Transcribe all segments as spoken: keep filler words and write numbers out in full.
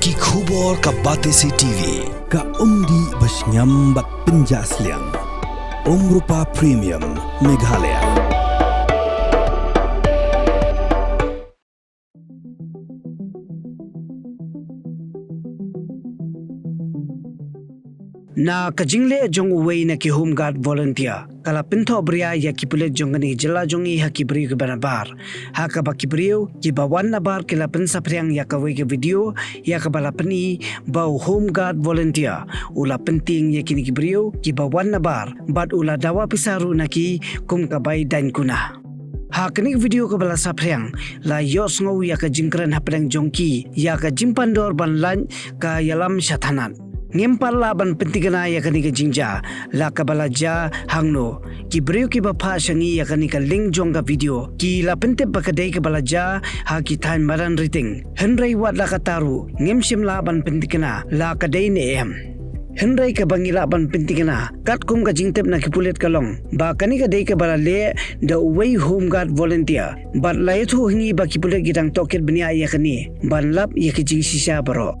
Ki khubor ka Batesi T V, ka umdih ba shngiam bad pynjah sliang. Umrupa Premium, Meghalaya. Na ka jingleh jong uwei na ki Home Guard volunteer, ka la pynthohbria ïa ki pulit jong kane ka jylla jong ngi ha ki briew kiba nabar. Ha kaba ki briew kiba wan nabar ki la pynsaphriang ïa kawei ka video ïa kaba la pyni ba u Home Guard volunteer u la pyntieng ïa kine ki briew kiba wan nabar bad u la dawa pisa ruh na ki kum ka bai daiñ kuna. Ha kane ka video kaba la saphriang, la ïohsngew ïa ka jingkren hapdeng jong ki ïa ka jingpandor ban lait ka ïalam sha thanat. Ngim pat lah ban pyntikna ïa kane ka jingjia, la kaba la jia hangno. Ki briew kiba phah sha ngi ïa kane ka link jong ka video ki la pyntip ba ka dei kaba la jia ha ki thaiñ Madanriting. Hynrei wat la katta ruh ngim shym lah ban pyntikna la ka dei ne em. Hynrei kaba ngi lah ban pyntikna katkum ka jingtip na ki pulit ka long ba kane ka dei kaba la leh da uwei Home Guard volunteer. Bad la ïathuh ha ngi ba ki pulit ki dang tohkit bniah ïa kane ban lap ïa ki jingshisha baroh.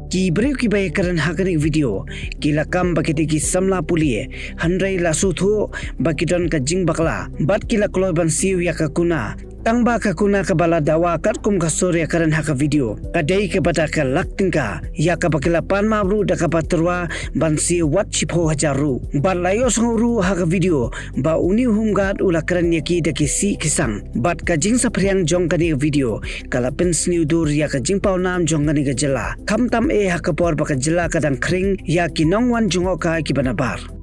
Ki briew kiba ïakren ha kane ka video ki la kam ba ki dei ki samla pule, hynrei la sngewthuh ba ki don ka jingbakla bad ki la kloi ban siew ïa ka kuna. Tang ba ka kuna kaba la dawa katkum ka sur ïakren ha ka video ka dei kaba da ka lak tyngka, ïa kaba ki la pan map ruh da kaba tyrwa ban siew wat shiphew hajar ruh. Bad la ïohsngew ruh ha ka video ba une u Home Guard u la kren ïa ki da ki sih ki sang. Bad ka jingsaphriang jong kane ka video ka la pynsniew dur ïa ka jingpawnam jong kane ka jylla, khamtam eh ha ka por ba ka jylla ka dang khring ïa ki nongwan jngohkai kiba nabar.